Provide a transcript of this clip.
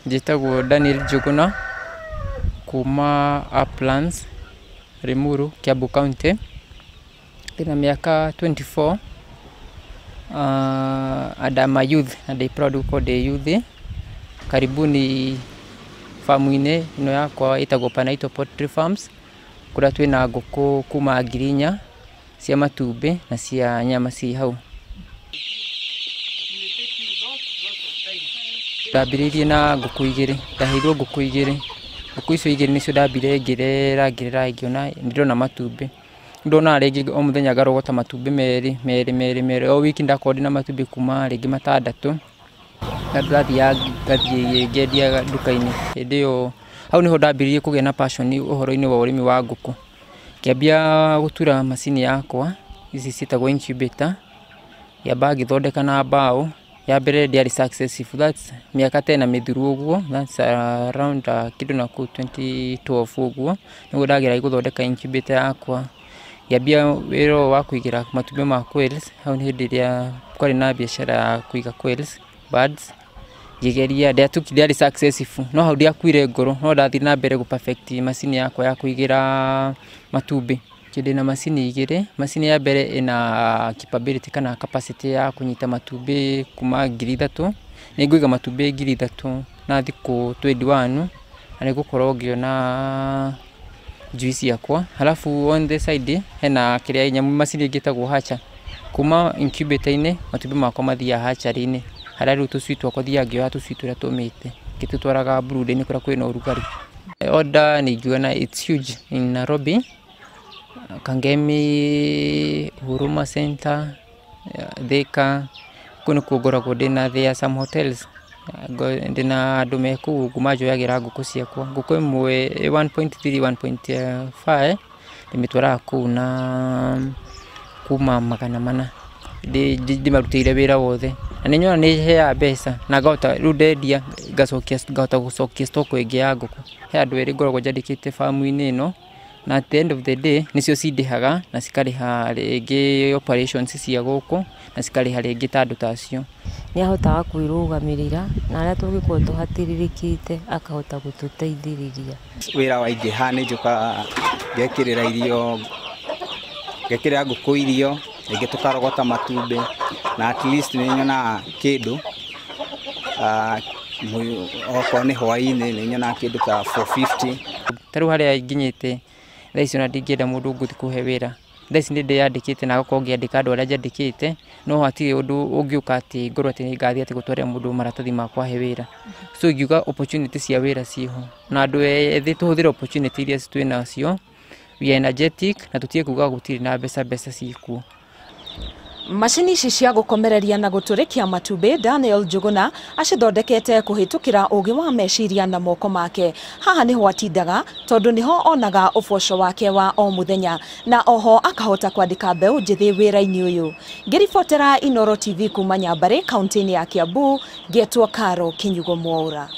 Njĩtagwo Daniel Njuguna kuma Uplands, Limuru, Kiambu County. Ndĩna mĩaka 24, and I'm a youth na ndĩ proud gũkorwo ndĩ youth. Karibuni famu-inĩ ĩno yakwa ĩtagwo Panaito Poultry Farms, kũrĩa twĩna ngũkũ kuma 4,000 cia matumbĩ na cia nyama ci hau. Ndambĩrĩirie na ngũkũ igĩrĩ, ndaheirwo ngũkũ igĩrĩ. Ngũkũ icio igĩrĩ nĩcio ndambire ngĩrera ngĩrera ngĩona nĩndĩrona matumbĩ. Ndonaga rĩngĩ o mũthenya ngarogota matumbĩ merĩ merĩ merĩ merĩ, o wiki ndakorwo ndĩna matumbĩ kuma rĩngĩ matandatũ. Na ndathiaga ngathiĩ ngendia nduka-inĩ. Hĩndĩ ĩyo hau nĩho ndambĩrĩirie kũgĩa na passion ũhoro-inĩ wa ũrĩmi wa ngũkũ. Ngĩambia gũtura macini yakwa, ici ciĩtagwo incubator, ngĩamba ngĩthondeka na mbaũ. Ya mbere ndĩarĩ successful, that's mĩaka ta ĩna mĩthiru ũguo, that's around kĩndũ nakũu 2012 ũguo, nĩguo ndageragia gũthondeka incubator yakwa. Ngĩambia wĩra ũyũ wa kũigĩra matumbĩ ma quails, hau nĩ hĩndĩ ĩrĩa kwarĩ na biacara ya kũiga quails birds. Ngĩgeria ndĩarĩ successful, no hau ndiakuire ngoro, no ndathire na mbere gũ perfect macini yakwa ya kũigĩra matumbĩ. Ndĩna macini igĩrĩ, macini ya mbere ĩna capability kana capacity ya kũnyita matumbĩ kuma 3,000, nĩ ngũiga matumbĩ 3,000 na thikũ 21, na nĩngũkorwo ngĩona njui ciakwa. Halafu on the side hena kĩrĩa nyamũ macini ĩngĩ ĩtagwo hatcher. Kuma incubator-inĩ matumbĩ makwa mathiaga hatchery-inĩ, harĩa rĩu tũcui twakwa thiaga ngĩoya tũcui tũrĩa tũmĩte ngĩtũtwaraga brooder-inĩ kũrĩa kwĩna ũrugarĩ. Order nĩ ingiuga it's huge in Nairobi, Kangemi, Huruma Center, Thika, kũu nĩkuo ngoragwo ndĩna there are some hotels, ndĩna andũ me kũu ũguo manjoyagĩra ngũkũ ciakwa. Ngũkũ ĩmwe 1.3 1.5 ndĩmĩtwaraga kũu na kuma 400 ndĩmarutĩire wĩra wothe, na nĩ nyonaga nĩ ĩheaga mbeca na ngahota rĩu ndendia ngacokia ngahota gũcokia stock ĩngĩ ya ngũkũ. He andũ erĩ ngoragwo njandĩkĩte famu-inĩ ĩno, na at the end of the day nĩcio cindĩhaga na cikarĩha rĩngĩ operations cia gũkũ na cikarĩha rĩngĩ ta andũ ta acio. Nĩ ahotaga kwĩrũgamĩrĩra na harĩa tũngĩkorwo tũhatĩrĩrĩkĩte akahota gũtũteithĩrĩria. Wĩra waingĩha nĩ njũkaga ngekĩrĩra irio, ngekĩrĩra ngũkũ irio, rĩngĩ tũkarogota matumbĩ na at least nĩ nyonaga kĩndũ, okorwo nĩ hwaĩ-inĩ nĩ nyonaga kĩndũ ta 450. Ta rĩu harĩa nginyĩte thaa ici ona ndingĩenda mũndũ ngũthiĩ kũhe wĩra. Thaa ici nĩ ndĩyandĩkĩte na ngakorwo ngĩandĩka andũ arĩa njandĩkĩte, no hatirĩ ũndũ ũngĩũka atĩ ngorwo atĩ nĩngathiĩ atĩ gũtwarĩra mũndũ maratathi makwa ahe wĩra. So ingiuga opportunity cia wĩra ciĩho, na andũ ethĩ tũhũthĩre opportunity iria twĩnacio, we are energetic na tũtige kuga gũtirĩ na mbeca, mbeca ciĩkuo. Macini ici cia gũkomereria na gũtũrĩkia matumbĩ Daniel Njuguna acithondekete kũhĩtũkĩra ũgĩ wa meciria na moko make. Haha nĩho atindaga tondũ nĩho onaga ũboco wake wa o mũthenya na oho akahota kwandĩka mbeũ njĩthĩ wĩra-inĩ ũyũ. Ngĩribotera Inooro TV kuma Nyambarĩ kaunti-inĩ ya Kiambu, ngetwo Karo Kinyugo Mwaura.